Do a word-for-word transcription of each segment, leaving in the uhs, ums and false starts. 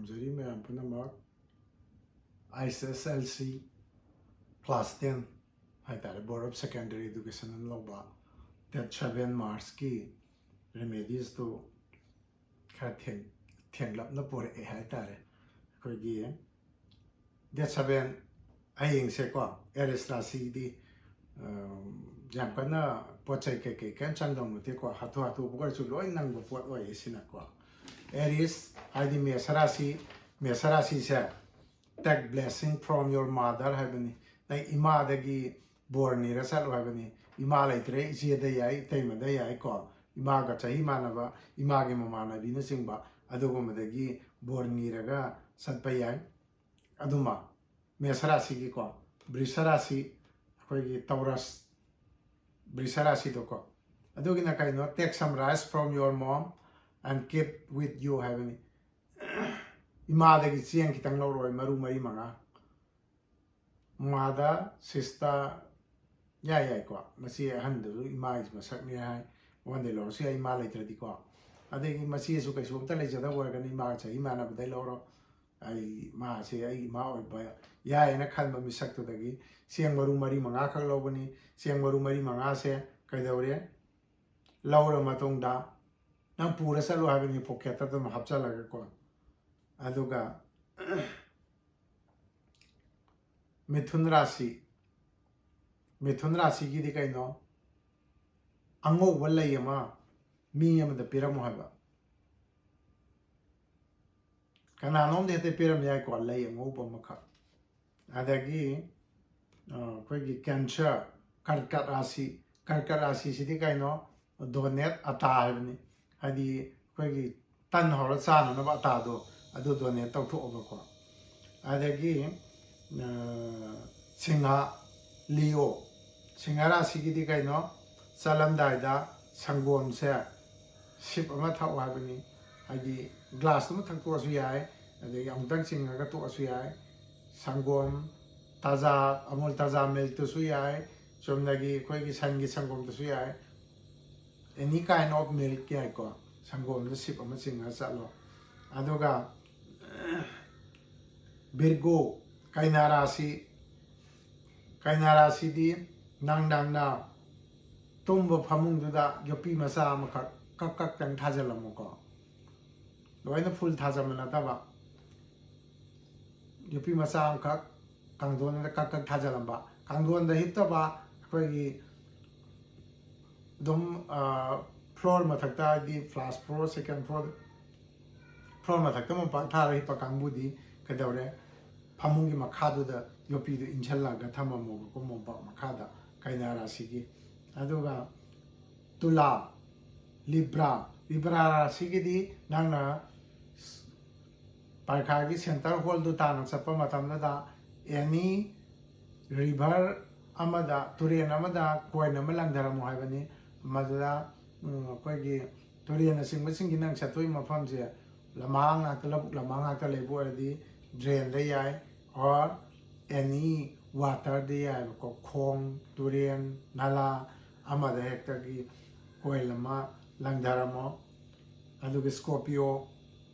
ꯈꯨꯔꯨꯝꯖꯔꯤ ꯃꯌꯥꯝ ꯄꯨꯝꯅꯃꯛ꯫ ꯑꯥꯏ ꯑꯦꯁ ꯑꯦꯁ L C class ten ꯍꯥꯏꯇꯥꯔꯦ, Board of Secondary Education ꯑꯅ ꯂꯧꯕ, date seven March ꯀꯤ remedies ꯇꯨ ꯈꯔ ꯊꯦꯡ ꯊꯦꯡꯂꯞꯅ ꯄꯨꯔꯛꯑꯦ ꯍꯥꯏꯇꯥꯔꯦ꯫ ꯑꯩꯈꯣꯏꯒꯤ date seven ꯍꯌꯦꯡꯁꯦꯀꯣ, ꯑꯦꯔꯤꯁ ꯔꯥꯁꯤꯗꯤ ꯌꯥꯝ ꯀꯟꯅ ꯄꯣꯠ ꯆꯩ ꯀꯩꯀꯩ ꯀꯩꯝ ꯆꯪꯗꯧ ꯅꯠꯇꯦꯀꯣ, ꯍꯥꯊꯨ ꯍꯥꯊꯨ ꯑꯣꯏꯔꯁꯨ ꯂꯣꯏ ꯅꯪꯕ ꯄꯣꯠ ꯑꯣꯏꯌꯦ ꯁꯤꯅꯀꯣ꯫ ꯑꯦꯔꯤꯁ ꯍꯥꯏꯗꯤ ꯃꯦꯁ ꯔꯥꯁꯤ, ꯃꯦꯁ ꯔꯥꯁꯤꯁꯦ take blessing from your mother ꯍꯥꯏꯕꯅꯤ꯫ ꯅꯪ ꯏꯃꯥꯗꯒꯤ ꯕꯣꯔ ꯅꯤꯔ ꯆꯠꯂꯨ ꯍꯥꯏꯕꯅꯤ꯫ ꯏꯃꯥ ꯂꯩꯇ꯭ꯔꯦ, ꯏꯆꯦꯗ ꯌꯥꯏ, ꯏꯇꯩꯃꯗ ꯌꯥꯏꯀꯣ, ꯏꯃꯥꯒ ꯆꯍꯤ ꯃꯥꯟꯅꯕ, ꯏꯃꯥꯒꯤ ꯃꯃꯥꯟꯅꯕꯤꯅꯆꯤꯡꯕ ꯑꯗꯨꯒꯨꯝꯕꯗꯒꯤ ꯕꯣꯔ ꯅꯤꯔꯒ ꯆꯠꯄ ꯌꯥꯏ꯫ ꯑꯗꯨꯃ ꯃꯦꯁ ꯔꯥꯁꯤꯒꯤꯀꯣ, ꯕ꯭ꯔꯤꯁ ꯔꯥꯁꯤ, ꯑꯩꯈꯣꯏꯒꯤ ꯇꯧꯔꯁ ꯕ꯭ꯔꯤꯁ ꯔꯥꯁꯤꯗꯣꯀꯣ, ꯑꯗꯨꯒꯤꯅ ꯀꯩꯅꯣ, take some rice from your mom and keep with you ꯍꯥꯏꯕꯅꯤ꯫ ꯏꯃꯥꯗꯒꯤ ꯆꯦꯡ ꯈꯤꯇꯪ ꯂꯧꯔꯣꯏ, ꯃꯔꯨ ꯃꯔꯤ ꯃꯉꯥ꯫ Mother, sister, ꯌꯥꯏ ꯌꯥꯏꯀꯣ, ꯃꯆꯦ ꯑꯍꯟꯗꯨꯁꯨ ꯏꯃꯥꯒꯤ ꯃꯁꯛꯅꯦ ꯍꯥꯏ, ꯃꯉꯣꯟꯗꯩ ꯂꯧꯔꯁꯨ ꯌꯥꯏ, ꯏꯃꯥ ꯂꯩꯇ꯭ꯔꯗꯤꯀꯣ꯫ ꯑꯗꯒꯤ ꯃꯆꯦꯁꯨ ꯀꯩꯁꯨ ꯑꯝꯇ ꯂꯩꯖꯗꯕ ꯑꯣꯏꯔꯒꯅꯤ, ꯏꯃꯥꯒ ꯆꯍꯤ ꯃꯥꯟꯅꯕꯗꯩ ꯂꯧꯔꯣ꯫ ꯑꯩ ꯃꯥꯁꯦ ꯑꯩ ꯏꯃꯥ ꯑꯣꯏꯕ ꯌꯥꯏꯌꯦꯅ ꯈꯟꯕ ꯃꯤꯁꯛꯇꯨꯗꯒꯤ ꯆꯦꯡ ꯃꯔꯨ ꯃꯔꯤ ꯃꯉꯥꯈꯛ ꯂꯧꯕꯅꯤ꯫ ꯆꯦꯡ ꯃꯔꯨ ꯃꯔꯤ ꯃꯉꯥꯁꯦ ꯀꯩꯗꯧꯔꯦ? ꯂꯧꯔ ꯃꯇꯨꯡꯗ ꯅꯪ ꯄꯨꯔ ꯆꯠꯂꯨ ꯍꯥꯏꯕꯅꯤ, ꯄꯣꯀꯦꯠꯇ ꯑꯗꯨꯝ ꯍꯥꯞꯆꯜꯂꯒꯀꯣ꯫ ꯑꯗꯨꯒ ꯃꯤꯊꯨꯟ ꯔꯥꯁꯤ, ꯃꯤꯊꯨꯟ ꯔꯥꯁꯤꯒꯤꯗꯤ ꯀꯩꯅꯣ? ꯑꯉꯧꯕ ꯂꯩ ꯑꯃ ꯃꯤ ꯑꯃꯗ ꯄꯤꯔꯝꯃꯣ ꯍꯥꯏꯕ꯫ ꯀꯅꯥꯅꯣꯝꯗ ꯍꯦꯛꯇ ꯄꯤꯔꯝ ꯌꯥꯏꯀꯣ, ꯂꯩ ꯑꯉꯧꯕ ꯑꯃꯈꯛ꯫ ꯑꯗꯒꯤ ꯑ, ꯑꯩꯈꯣꯏꯒꯤ ꯀꯦꯟꯁꯔ, ꯀꯔꯀꯠ ꯔꯥꯁꯤ, ꯀꯔꯀꯠ ꯔꯥꯁꯤꯁꯤꯗꯤ ꯀꯩꯅꯣ? ꯗꯣꯅꯦꯠ ꯑꯇꯥ ꯍꯥꯏꯕꯅꯤ꯫ ꯍꯥꯏꯗꯤ ꯑꯩꯈꯣꯏꯒꯤ ꯇꯟ ꯍꯧꯔ ꯆꯥꯅꯅꯕ ꯑꯇꯥꯗꯣ, ꯑꯗꯨ ꯗꯣꯅꯦꯠ ꯇꯧꯊꯣꯛꯑꯕꯀꯣ꯫ ꯑꯗꯒꯤ ꯑ, ꯁꯤꯡꯍ, ꯂꯤꯑꯣ, ꯁꯤꯡꯍ ꯔꯥꯁꯤꯒꯤꯗꯤ ꯀꯩꯅꯣ? ꯆꯠꯂꯝꯗꯥꯏꯗ ꯁꯪꯒꯣꯝꯁꯦ ꯁꯤꯞ ꯑꯃ ꯊꯛꯑꯣ ꯍꯥꯏꯕꯅꯤ꯫ ꯍꯥꯏꯗꯤ ꯒ꯭ꯂꯥꯁ ꯑꯃ ꯊꯛꯇꯣꯛꯑꯁꯨ ꯌꯥꯏ, ꯑꯗꯒꯤ ꯑꯃꯨꯛꯇꯪ ꯆꯤꯡꯉꯒ ꯇꯣꯛꯑꯁꯨ ꯌꯥꯏ꯫ ꯁꯪꯒꯣꯝ ꯇꯥꯖꯥ, ꯑꯃꯨꯜ ꯇꯥꯖꯥ ꯃꯤꯜꯛꯇꯨꯁꯨ ꯌꯥꯏ, ꯆꯨꯝꯅꯒꯤ ꯑꯩꯈꯣꯏꯒꯤ ꯁꯟꯒꯤ ꯁꯪꯒꯣꯝꯗꯨꯁꯨ ꯌꯥꯏ, any kind of milk ꯌꯥꯏꯀꯣ꯫ ꯁꯪꯒꯣꯝꯗ ꯁꯤꯞ ꯑꯃ ꯆꯤꯡꯉꯒ ꯆꯠꯂꯣ꯫ ꯑꯗꯨꯒ ꯚꯤꯔꯒꯣ, ꯀꯩꯅꯥ ꯔꯥꯁꯤ꯫ ꯀꯩꯅꯥ ꯔꯥꯁꯤꯗꯤ ꯅꯪ ꯅꯪꯅ ꯇꯨꯝꯕ ꯐꯃꯨꯡꯗꯨꯗ ꯌꯣꯠꯄꯤ ꯃꯆꯥ ꯑꯃꯈꯛ ꯀꯛ ꯀꯛꯇꯪ ꯊꯥꯖꯤꯜꯂꯝꯃꯨꯀꯣ꯫ ꯂꯣꯏꯅ ꯐꯨꯜ ꯊꯥꯖꯤꯟꯕ ꯅꯠꯇꯕ, ꯌꯣꯠꯄꯤ ꯃꯆꯥ ꯑꯃꯈꯛ ꯀꯥꯡꯊꯣꯟꯗ ꯀꯛ ꯀꯛ ꯊꯥꯖꯤꯜꯂꯝꯕ꯫ ꯀꯥꯡꯊꯣꯟꯗ ꯍꯤꯞꯇꯕ, ꯑꯩꯈꯣꯏꯒꯤ ꯑꯗꯨꯝ ꯐ꯭ꯂꯣꯔ ꯃꯊꯛꯇ, ꯍꯥꯏꯗꯤ first floor, second floor, floor ꯃꯊꯛꯇ ꯃꯣꯝꯄꯥꯛ ꯊꯥꯔꯒ ꯍꯤꯞꯄ ꯀꯥꯡꯕꯨꯗꯤ ꯀꯩꯗꯧꯔꯦ? ꯐꯃꯨꯡꯒꯤ ꯃꯈꯥꯗꯨꯗ ꯌꯣꯠꯄꯤꯗꯨ ꯏꯟꯁꯤꯜꯂꯒ ꯊꯝꯃꯝꯃꯣꯕꯀꯣ, ꯃꯣꯝꯄꯥꯛ ꯃꯈꯥꯗ, ꯀꯩꯅꯥ ꯔꯥꯁꯤꯒꯤ꯫ ꯑꯗꯨꯒ ꯇꯨꯂꯥ, ꯂꯤꯕ꯭ꯔꯥ, ꯂꯤꯕ꯭ꯔꯥ ꯔꯥꯁꯤꯒꯤꯗꯤ ꯅꯪꯅ ꯄꯔꯤꯈꯥꯒꯤ ꯁꯦꯟꯇꯔ ꯍꯣꯜꯗꯨ ꯇꯥꯟꯅ ꯆꯠꯄ ꯃꯇꯝꯗꯨꯗ ꯑꯦꯅꯤ ꯔꯤꯚꯔ ꯑꯃꯗ, ꯇꯨꯔꯦꯜ ꯑꯃꯗ ꯀꯣꯏꯟ ꯑꯃ ꯂꯪꯊꯔꯝꯃꯨ ꯍꯥꯏꯕꯅꯤ꯫ ꯃꯗꯨꯗ, ꯎꯝ, ꯑꯩꯈꯣꯏꯒꯤ ꯇꯨꯔꯦꯜꯅꯆꯤꯡꯕꯁꯤꯡꯒꯤ ꯅꯪ ꯆꯠꯇꯣꯏ ꯃꯐꯝꯁꯦ ꯂꯝꯍꯥꯡ ꯉꯥꯛꯇ, ꯂꯧꯕꯨꯛ ꯂꯝꯍꯥꯡ ꯉꯥꯛꯇ ꯂꯩꯕ ꯑꯣꯏꯔꯗꯤ ꯗ꯭ꯔꯦꯟꯗ ꯌꯥꯏ, or any waterꯗ ꯌꯥꯏꯕꯀꯣ, ꯈꯣꯡ, ꯇꯨꯔꯦꯟ, ꯅꯂꯥ ꯑꯃꯗ ꯍꯦꯛꯇꯒꯤ ꯀꯣꯏꯟ ꯑꯃ ꯂꯪꯊꯔꯝꯃꯣ꯫ ꯑꯗꯨꯒ ꯁ꯭ꯀꯣꯔꯄꯤꯌꯣ,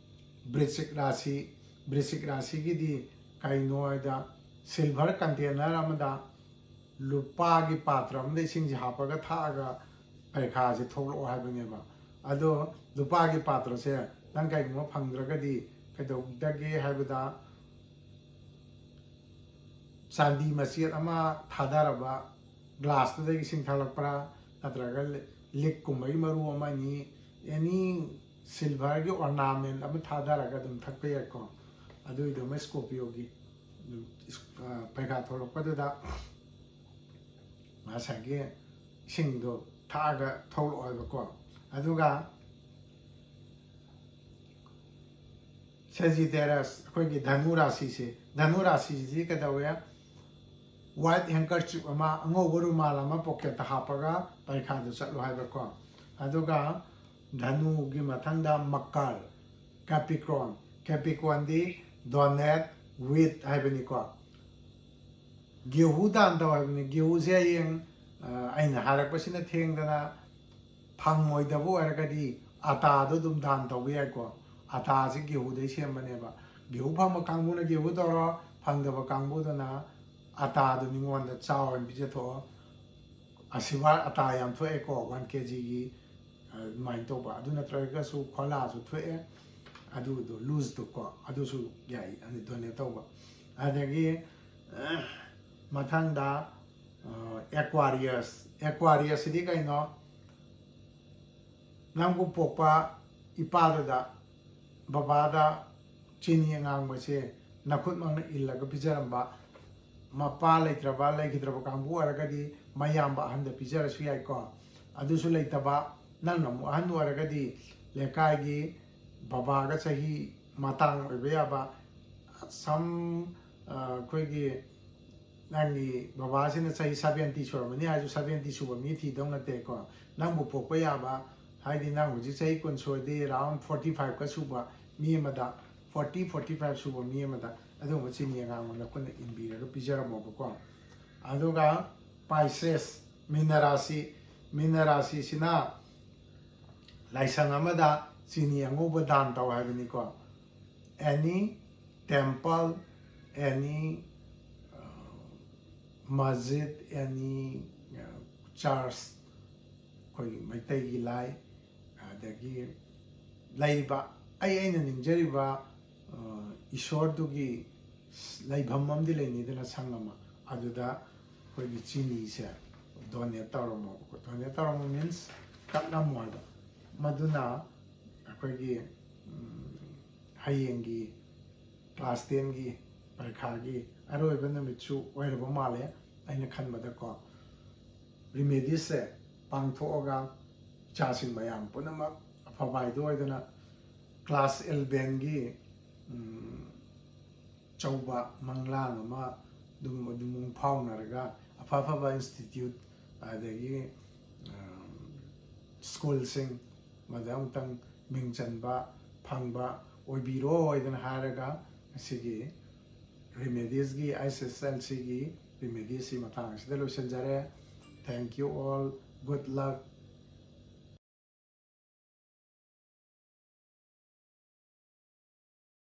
ꯕ꯭ꯔꯤꯆꯤꯛ ꯔꯥꯁꯤ, ꯕ꯭ꯔꯤꯆꯤꯛ ꯔꯥꯁꯤꯒꯤꯗꯤ ꯀꯩꯅꯣ ꯍꯥꯏꯗ, ꯁꯤꯜꯚꯔ ꯀꯟꯇꯦꯅꯔ ꯑꯃꯗ ꯂꯨꯄꯥꯒꯤ ꯄꯥꯇ꯭ꯔ ꯑꯃꯗ ꯏꯁꯤꯡꯁꯦ ꯍꯥꯞꯄꯒ ꯊꯛꯑꯒ ꯄꯔꯤꯈꯥꯁꯦ ꯊꯣꯛꯂꯛꯑꯣ ꯍꯥꯏꯕꯅꯦꯕ꯫ ꯑꯗꯣ ꯂꯨꯄꯥꯒꯤ ꯄꯥꯇ꯭ꯔꯁꯦ ꯅꯪ ꯀꯩꯒꯨꯝꯕ ꯐꯪꯗ꯭ꯔꯒꯗꯤ ꯀꯩꯗꯧꯗꯒꯦ ꯍꯥꯏꯕꯗ, ꯆꯥꯟꯗꯤ ꯃꯆꯦꯠ ꯑꯃ ꯊꯥꯗꯔꯕ ꯒ꯭ꯂꯥꯁꯇꯨꯗꯒꯤ ꯏꯁꯤꯡ ꯊꯛꯂꯛꯄ꯭ꯔꯥ, ꯅꯠꯇ꯭ꯔꯒ ꯂꯤꯛꯀꯨꯝꯕꯒꯤ ꯃꯔꯨ ꯑꯃ ꯑꯅꯤ, ꯑꯦꯅꯤ ꯁꯤꯜꯚꯔꯒꯤ ꯑꯣꯔꯅꯥꯃꯦꯟ ꯑꯃ ꯊꯥꯗꯔꯒ ꯑꯗꯨꯝ ꯊꯛꯄ ꯌꯥꯏꯀꯣ꯫ ꯑꯗꯨꯒꯤꯗꯨꯃ ꯁ꯭ꯀꯣꯔꯄꯤꯌꯣꯒꯤ ꯑꯗꯨꯝ, ꯑ, ꯄꯔꯤꯈꯥ ꯊꯣꯛꯂꯛꯄꯗꯨꯗ ꯉꯁꯥꯏꯒꯤ ꯏꯁꯤꯡꯗꯣ ꯊꯛꯑꯒ ꯊꯣꯛꯂꯛꯑꯣꯏꯕꯀꯣ꯫ ꯑꯗꯨꯒ ꯁꯦꯖꯤꯇꯦꯔꯁ, ꯑꯩꯈꯣꯏꯒꯤ ꯙꯅꯨ ꯔꯥꯁꯤꯁꯦ, ꯙꯅꯨ ꯔꯥꯁꯤꯁꯤ ꯀꯩꯗꯧꯋꯦ? ꯋꯥꯏꯠ ꯍꯦꯡꯀꯔꯆꯤꯞ ꯑꯃ, ꯑꯉꯧꯕ ꯔꯨꯃꯥꯜ ꯑꯃ ꯄꯣꯀꯦꯠꯇ ꯍꯥꯞꯄꯒ ꯄꯔꯤꯈꯥꯗꯨ ꯆꯠꯂꯨ ꯍꯥꯏꯕꯀꯣ꯫ ꯑꯗꯨꯒ ꯙꯅꯨꯒꯤ ꯃꯊꯪꯗ ꯃꯀꯔ, ꯀꯦꯄꯤꯀ꯭ꯔꯣꯟ, ꯀꯦꯄꯤꯀ꯭ꯔꯣꯟꯗꯤ ꯗꯣꯅꯦꯠ ꯋꯤꯠ ꯍꯥꯏꯕꯅꯤꯀꯣ꯫ ꯒꯦꯍꯨ ꯗꯥꯟ ꯇꯧ ꯍꯥꯏꯕꯅꯤ꯫ ꯒꯦꯍꯨꯁꯦ ꯍꯌꯦꯡ, ꯑ, ꯑꯩꯅ ꯍꯥꯏꯔꯛꯄꯁꯤꯅ ꯊꯦꯡꯗꯅ ꯐꯪꯉꯣꯏꯗꯕ ꯑꯣꯏꯔꯒꯗꯤ ꯑꯇꯥꯗꯣ ꯑꯗꯨꯝ ꯗꯥꯟ ꯇꯧꯕ ꯌꯥꯏꯀꯣ꯫ ꯑꯇꯥꯁꯦ ꯒꯦꯍꯨꯗꯩ ꯁꯦꯝꯕꯅꯦꯕ꯫ ꯒꯦꯍꯨ ꯐꯪꯕ ꯀꯥꯡꯕꯨꯅ ꯒꯦꯍꯨ ꯇꯧꯔꯣ, ꯐꯪꯗꯕ ꯀꯥꯡꯕꯨꯗꯨꯅ ꯑꯇꯥꯗꯨ ꯃꯤꯉꯣꯟꯗ ꯆꯥꯎ ꯍꯥꯏꯅ ꯄꯤꯖꯊꯣꯛꯑꯣ꯫ ꯑꯁꯤꯋꯥꯠ ꯑꯇꯥ ꯌꯥꯝ ꯊꯣꯛꯑꯦꯀꯣ, ꯋꯥꯟ ꯀꯦ ꯖꯤꯒꯤ ꯑꯗꯨꯃꯥꯏꯅ ꯇꯧꯕ꯫ ꯑꯗꯨ ꯅꯠꯇ꯭ꯔꯒꯁꯨ ꯈꯣꯂꯥꯁꯨ ꯊꯣꯛꯑꯦ, ꯑꯗꯨꯗꯣ ꯂꯨꯖꯇꯨꯀꯣ, ꯑꯗꯨꯁꯨ ꯌꯥꯏ, ꯑꯗꯨ ꯗꯣꯅꯦꯠ ꯇꯧꯕ꯫ ꯑꯗꯒꯤ ꯃꯊꯪꯗ ꯑꯦꯀ꯭ꯋꯥꯔꯤꯌꯁ꯫ ꯑꯦꯀ꯭ꯋꯥꯔꯤꯌꯁꯁꯤꯗꯤ ꯀꯩꯅꯣ? ꯅꯪꯕꯨ ꯄꯣꯛꯄ ꯏꯄꯥꯗꯨꯗ, ꯕꯕꯥꯗ ꯆꯤꯅꯤ ꯑꯉꯥꯡꯕꯁꯦ ꯅꯈꯨꯠꯃꯛꯅ ꯏꯜꯂꯒ ꯄꯤꯖꯔꯝꯕ, ꯃꯄꯥ ꯂꯩꯇ꯭ꯔꯕ, ꯂꯩꯈꯤꯗ꯭ꯔꯕ ꯀꯥꯡꯕꯨ ꯑꯣꯏꯔꯒꯗꯤ ꯃꯌꯥꯝꯕ ꯑꯍꯟꯗ ꯄꯤꯖꯔꯁꯨ ꯌꯥꯏꯀꯣ꯫ ꯑꯗꯨꯁꯨ ꯂꯩꯇꯕ, ꯅꯪꯅ ꯑꯃꯨꯛ ꯑꯍꯟ ꯑꯣꯏꯔꯒꯗꯤ ꯂꯩꯀꯥꯏꯒꯤ ꯕꯕꯥꯒ ꯆꯍꯤ ꯃꯇꯥꯡ ꯑꯣꯏꯕ ꯌꯥꯕ, ꯁꯝ ꯑꯩꯈꯣꯏꯒꯤ ꯅꯪꯒꯤ ꯕꯕꯥꯁꯤꯅ ꯆꯍꯤ ꯁꯕꯦꯟꯇꯤ ꯁꯨꯔꯝꯃꯅꯤ ꯍꯥꯏꯔꯁꯨ, ꯁꯕꯦꯟꯇꯤ ꯁꯨꯕ ꯃꯤ ꯊꯤꯗꯧ ꯅꯠꯇꯦꯀꯣ꯫ ꯅꯪꯕꯨ ꯄꯣꯛꯄ ꯌꯥꯕ, ꯍꯥꯏꯗꯤ ꯅꯪ ꯍꯧꯖꯤꯛ ꯆꯍꯤ ꯀꯨꯟ ꯁꯨꯔꯗꯤ, ꯑꯦꯔꯥꯎꯟ ꯐꯣꯔꯇꯤ ꯐꯥꯏꯚꯀ ꯁꯨꯕ ꯃꯤ ꯑꯃꯗ, ꯐꯣꯔꯇꯤ, ꯐꯣꯔꯇꯤ ꯐꯥꯏꯚ ꯁꯨꯕ ꯃꯤ ꯑꯃꯗ ꯑꯗꯨꯒꯨꯝꯕ ꯆꯤꯅꯤ ꯑꯉꯥꯡꯕ ꯅꯈꯨꯠꯅ ꯏꯟꯕꯤꯔꯒ ꯄꯤꯖꯔꯝꯃꯣꯕꯀꯣ꯫ ꯑꯗꯨꯒ ꯄꯥꯏꯁꯦꯁ, ꯃꯤꯅ ꯔꯥꯁꯤ, ꯃꯤꯅ ꯔꯥꯁꯤꯁꯤꯅ ꯂꯥꯏꯁꯪ ꯑꯃꯗ ꯆꯤꯅꯤ ꯑꯉꯧꯕ ꯗꯥꯟ ꯇꯧ ꯍꯥꯏꯕꯅꯤꯀꯣ꯫ Any temple, any masjid, any church, ꯑꯩꯈꯣꯏꯒꯤ ꯃꯩꯇꯩꯒꯤ ꯂꯥꯏ, ꯑꯗꯒꯤ ꯂꯩꯔꯤꯕ, ꯑꯩ ꯑꯩꯅ ꯅꯤꯡꯖꯔꯤꯕ ꯏꯁꯣꯔꯗꯨꯒꯤ ꯂꯩꯐꯝ ꯑꯃꯗꯤ ꯂꯩꯅꯤꯗꯅ, ꯁꯪ ꯑꯃ, ꯑꯗꯨꯗ ꯑꯩꯈꯣꯏꯒꯤ ꯆꯤꯅꯤꯁꯦ ꯗꯣꯅꯦꯠ ꯇꯧꯔꯝꯃꯣꯕꯀꯣ꯫ ꯗꯣꯅꯦꯠ ꯇꯧꯔꯝꯃꯣ ꯃꯤꯟꯁ ꯀꯠꯂꯝꯃꯣ ꯍꯥꯏꯕ꯫ ꯃꯗꯨꯅ ꯑꯩꯈꯣꯏꯒꯤ ꯍꯌꯦꯡꯒꯤ ꯀ꯭ꯂꯥꯁ ꯇꯦꯟꯒꯤ ꯄꯔꯤꯈꯥꯒꯤ ꯑꯔꯣꯏꯕ ꯅꯨꯃꯤꯠꯁꯨ ꯑꯣꯏꯔꯕ ꯃꯥꯜꯂꯦ ꯑꯩꯅ ꯈꯟꯕꯗꯀꯣ꯫ ꯔꯤꯃꯦꯗꯤꯁꯁꯦ ꯄꯥꯡꯊꯣꯛꯑꯒ ꯏꯆꯥꯁꯤꯡ ꯃꯌꯥꯝ ꯄꯨꯝꯅꯃꯛ ꯑꯐꯕ ꯍꯥꯏꯗꯣ ꯑꯣꯏꯗꯅ ꯀ꯭ꯂꯥꯁ ꯏꯂꯚꯦꯟꯒꯤ ꯑꯆꯧꯕ ꯃꯪꯂꯥꯟ ꯑꯃ ꯑꯗꯨꯝ ꯑꯗꯨꯝ ꯐꯥꯎꯅꯔꯒ ꯑꯐ ꯑꯐꯕ ꯏꯟꯁꯇꯤꯇ꯭ꯌꯨꯠ ꯑꯗꯒꯤ ꯁ꯭ꯀꯨꯜꯁꯤꯡ ꯃꯗ ꯑꯃꯨꯛꯇꯪ ꯃꯤꯡ ꯆꯟꯕ ꯐꯪꯕ ꯑꯣꯏꯕꯤꯔꯣ ꯍꯥꯏꯗꯅ ꯍꯥꯏꯔꯒ ꯉꯁꯤꯒꯤ ꯔꯤꯃꯦꯗꯤꯁꯀꯤ, ꯑꯩꯆ ꯑꯦꯁ ꯑꯦꯜ ꯁꯤꯒꯤ ꯔꯤꯃꯦꯗꯤꯁꯀꯤ ꯃꯇꯥꯡ ꯑꯁꯤꯗ ꯂꯣꯏꯁꯤꯟꯖꯔꯦ꯫ Thank you all, good luck,